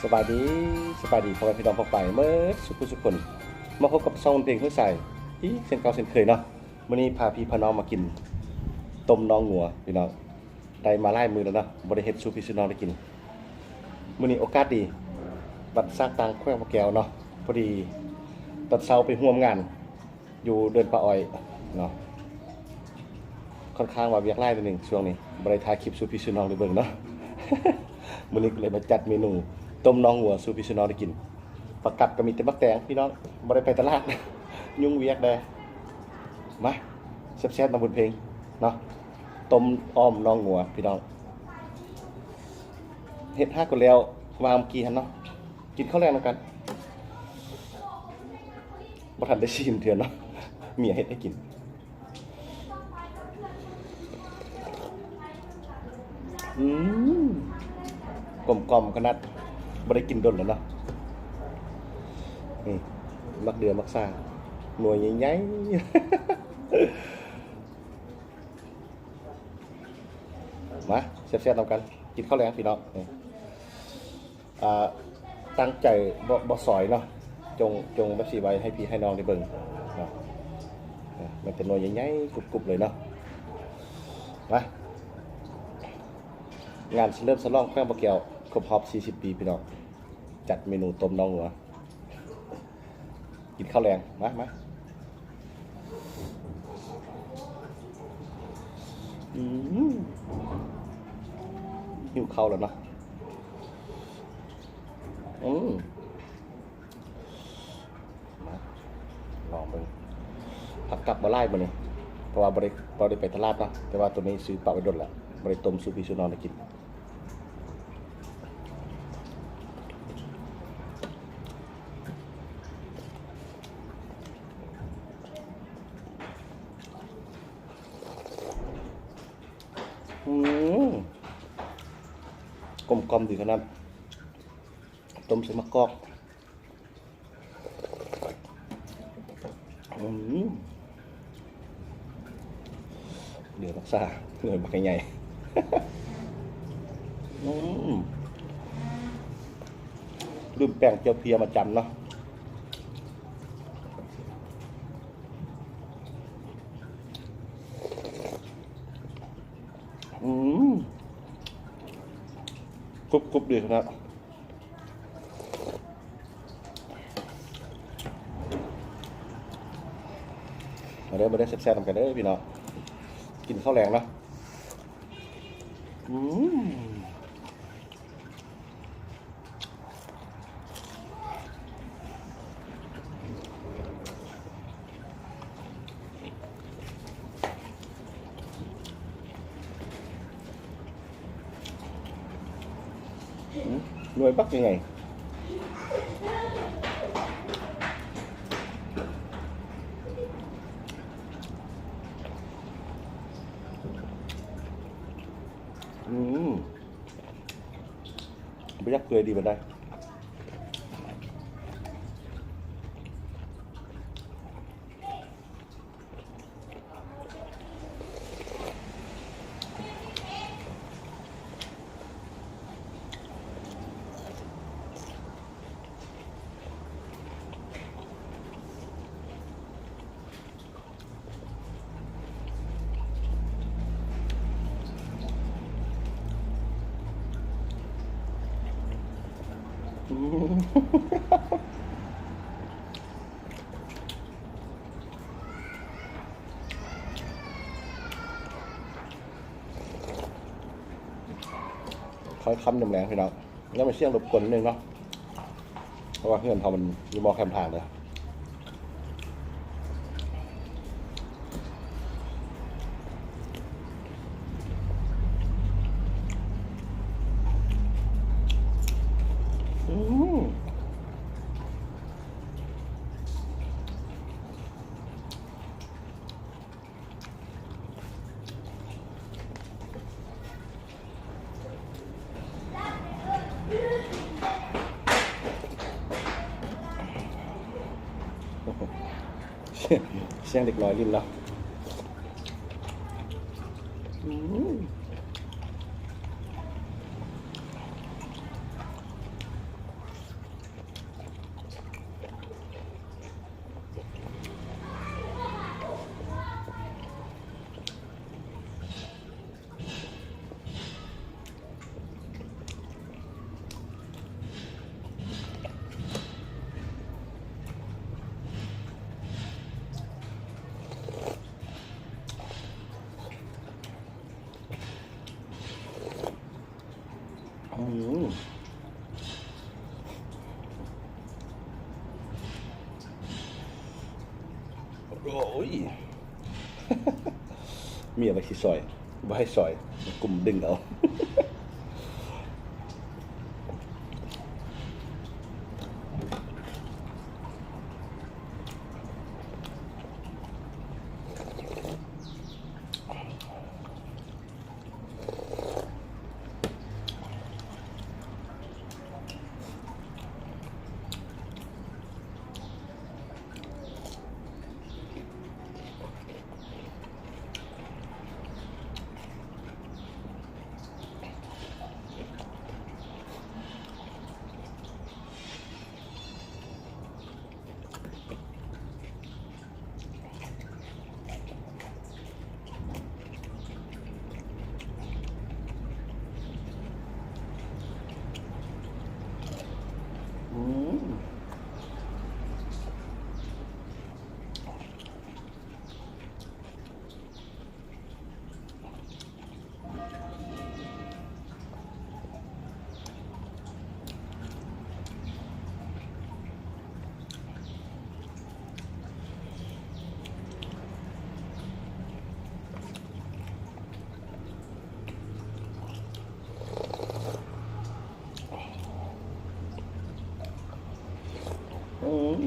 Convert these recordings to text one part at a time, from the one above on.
ສະບາຍດີ, ສະບາຍດີພໍ່ແມ່ພີ່ນ້ອງປ້ອງປາຍເໝິດສູ່ຜູ້ສູ່ຄົນ. ມາພົບກັບຊ່ອງເພງຫ້ວຍຊາຍອີກເຊັ່ນເກົ່າເຊັ່ນເຄີຍເນາະ. ມື້ນີ້ພາພີ່ພານ້ອງມາກິນຕົ້ມໜອງງົວພີ່ນ້ອງ. ໄດ້ມາຫຼາຍມື້ແລ້ວເນາະ, ບໍ່ໄດ້ເຮັດສູ່ພີ່ສູ່ນ້ອງໄດ້ກິນ. ມື້ນີ້ໂອກາດດີ, ວັດຊາກຕາງແຂວງບໍ່ແກ້ວເນາະ. ພໍດີຕອນເຊົ້າໄປຮ່ວມງານ ຢູ່ເດີ່ນປ່າອ້ອຍເນາະ, ຄ່ອນຂ້າງວ່າວຽກຫຼາຍໜ້ອຍໜຶ່ງຊ່ວງນີ້, ບໍ່ໄດ້ຖ່າຍຄລິບສູ່ພີ່ສູ່ນ້ອງໄດ້ເບິ່ງເນາະ. ມື້ນີ້ກໍເລີຍມາຈັດເມນູຕົ້ມໜອງງົວສູ່ພີ່ສູ່ນ້ອງໄດ້ກິນ. ປາກັບກໍມີແຕ່ໝາກແຕງພີ່ນ້ອງ, ບໍ່ໄດ້ໄປຕະຫຼາດ, ຫຍຸ້ງວຽກແດ່. ມາແຊບໆນຳບຸນເພັງເນາະ, ຕົ້ມອ້ອມໜອງງົວພີ່ນ້ອງ. ເຮັດຫາກກໍແລ້ວວ່າງເມື່ອກີ້ຫັ້ນເນາະ, ກິນເຂົ້າແລງນຳກັນ. ບໍ່ທັນໄດ້ຊີມເທື່ອເນາະ, ເມຍເຮັດໃຫ້ກິນ. ອືມ ກົມກ່ອມຂະໜາດ, ບໍ່ໄດ້ກິນດົນແລ້ວເນາະ. ນີ້ ໝາກເດືອໝາກຊາ ໜ່ວຍໃຫຍ່ໆ. ມາແຊບໆນຳກັນ, ກິນເຂົ້າແລງພີ່ນ້ອງ. ອ່າ ຕັ້ງໃຈບໍ່ ບໍ່ຊອຍເນາະ, ຈົ່ງ ຈົ່ງແບບຊີ້ໄວ້ໃຫ້ພີ່ໃຫ້ນ້ອງໄດ້ເບິ່ງເນາະ. ເອີ ມັນຈະໜ່ວຍໃຫຍ່ໆ ກຸບໆເລີຍເນາະ. ມາ ງານສະເຫຼີມສະຫຼອງແຂວງບໍ່ແກ້ວຄົບຮອບສີ່ສິບປີພີ່ນ້ອງ, ຈັດເມນູຕົ້ມໜອງງົວ. ກິນເຂົ້າແລງ ມາ ມາ. ອືມ ຫິວເຂົ້າແລ້ວເນາະ. ອືມ ມາ ລອງເບິ່ງ. ຜັກກັບບໍ່ຫຼາຍມື້ນີ້ ເພາະວ່າບໍ່ໄດ້ ບໍ່ໄດ້ໄປຕະຫຼາດເນາະ, ແຕ່ວ່າໂຕນີ້ຊື້ປະໄວ້ດົນແລ້ວ, ບໍ່ໄດ້ຕົ້ມສູ່ພີ່ສູ່ນ້ອງໄດ້ກິນ. ອືມ ກົມກ່ອມດີຂະໜາດ, ຕົ້ມໃສ່ໝາກກອກ. ອືມ ເດືອບັກຊາ ເດືອບັກໃຫຍ່. ອືມ ລືມແປ້ງເຈີເພຍມາຈຳເນາະ. ອືມ ກຸບໆດີຂະໜາດ. ມາເດີ ມາເດີ ແຊບໆນຳກັນເດີພີ່ນ້ອງ, ກິນເຂົ້າແລງເນາະ. ອືມ ອືມ ໜ່ວຍບັກໃຫຍ່ໆ. ອືມ ບໍ່ຢາກເປື່ອຍດີປານໃດ. ຄ່ອຍຄ່ຳຍາມແລງພີ່ນ້ອງ, ຍັງມີສຽງລົບກວນໜ້ອຍໜຶ່ງເນາະ ເພາະວ່າເຮືອນເຮົາມັນຢູ່ໝໍ້ແຄມທາງເດີ. ອືມ ສຽງເດັກນ້ອຍຫຼິ້ນເນາະ. ອືມ. ອືມ ໂອ້ຍ ເມຍວ່າຊິຊອຍ ບໍ່ໃຫ້ຊອຍ ກຸມດຶງເອົາ. ອືມ. ອືມ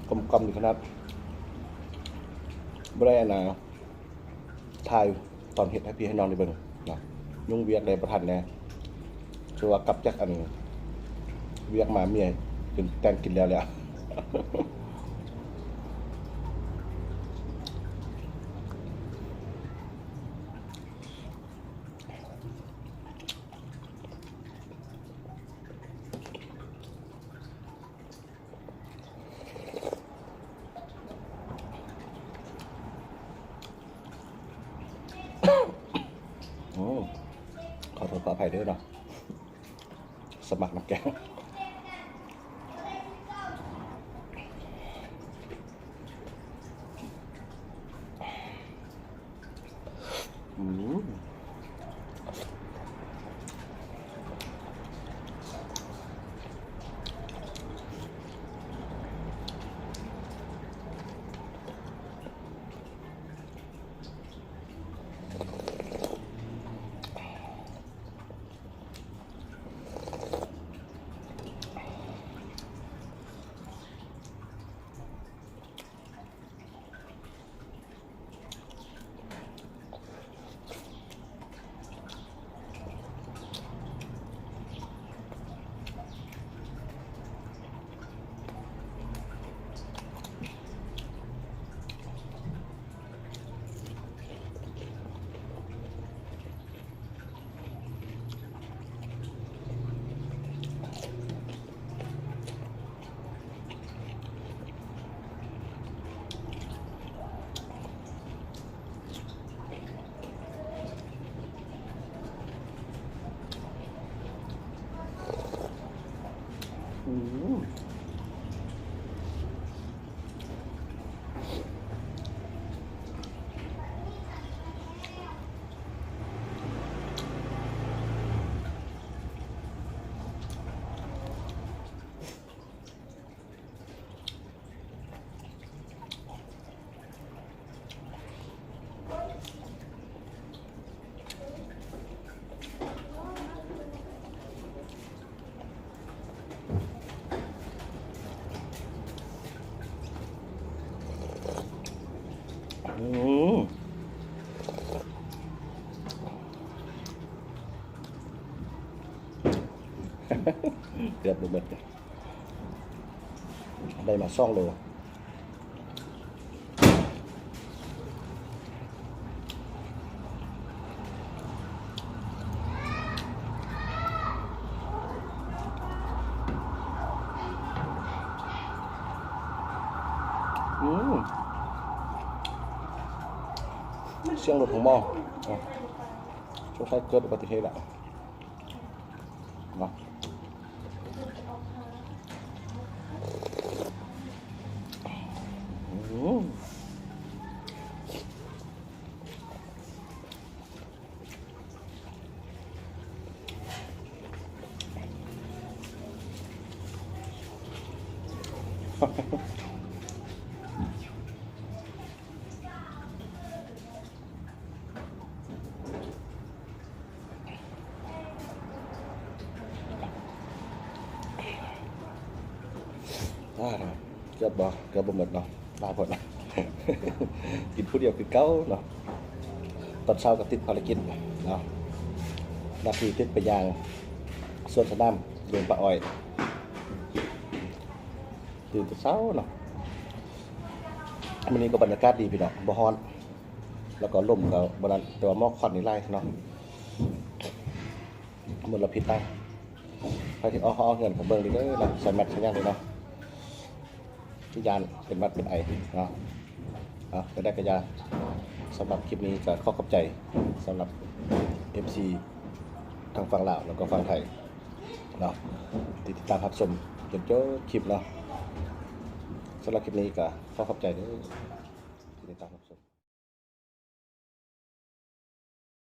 ກົມກ່ອມດີຂະໜາດ ບໍ່ໄດ້ອັນນາ ຖ່າຍຕອນເຮັດໃຫ້ພີ່ໃຫ້ນ້ອງໄດ້ເບິ່ງເນາະ ຫຍຸ້ງວຽກໄດ້ບໍ່ທັນແດ່ ຄືວ່າກັບຈາກອັນວຽກມາ ເມຍຈົນແຕ່ງກິນແລ້ວແຫຼະ. ໂອ້ ຂໍໂທດຂໍອະໄພເດີເນາະ ສະໝັກນ້ຳແກງ. ອືມ. ອືມ. ອືມ ເກືອບບໍ່ເໝິດ ໄດ້ມາສອງໂລ. ອືມ ສຽງລົດຂອງໝໍ ສົງໄສເກີດອຸບັດຕິເຫດລະເນາະ. ອືມ. ອ່າ ເກືອບບໍ່ ເກືອບບໍ່ໝົດເນາະ ຫຼາຍໂພດ ກິນຜູ້ດຽວຄືເກົ່າເນາະ. ຕອນເຊົ້າກໍຕິດພາລະກິດເນາະ ໜ້າທີ່ຕິດໄປຍ່າງສວນສະໜາມ ເດີນປ່າອ້ອຍ ຕື່ນແຕ່ເຊົ້າເນາະ. ມື້ນີ້ກໍບັນຍາກາດດີພີ່ນ້ອງ ບໍ່ຮ້ອນ ແລ້ວກໍລົມກໍບໍ່ນັ້ນ ແຕ່ວ່າໝອກຄວັນນີ້ຫຼາຍເນາະ ມົນລະພິດຫຼາຍ. ໃຜທີ່ອອກເຮືອນກໍເບິ່ງດີເດີເນາະ ໃສ່ແມັດໃສ່ຫຍັງເດີເນາະ ຢ້ານເປັນຫວັດເປັນໄອເນາະ. ເອົາ ຈັ່ງໃດກໍຢ່າ ສຳລັບຄລິບນີ້ກໍຂໍຂອບໃຈສຳລັບເອັຟຊີທາງຝັ່ງລາວ ແລ້ວກໍຝັ່ງໄທເນາະ ທີ່ຕິດຕາມຮັບຊົມຈົນຈົບຄລິບເນາະ. ສຳລັບຄລິບນີ້ກໍຂໍຂອບໃຈເດີທີ່ຕິດຕາມຮັບຊົມ.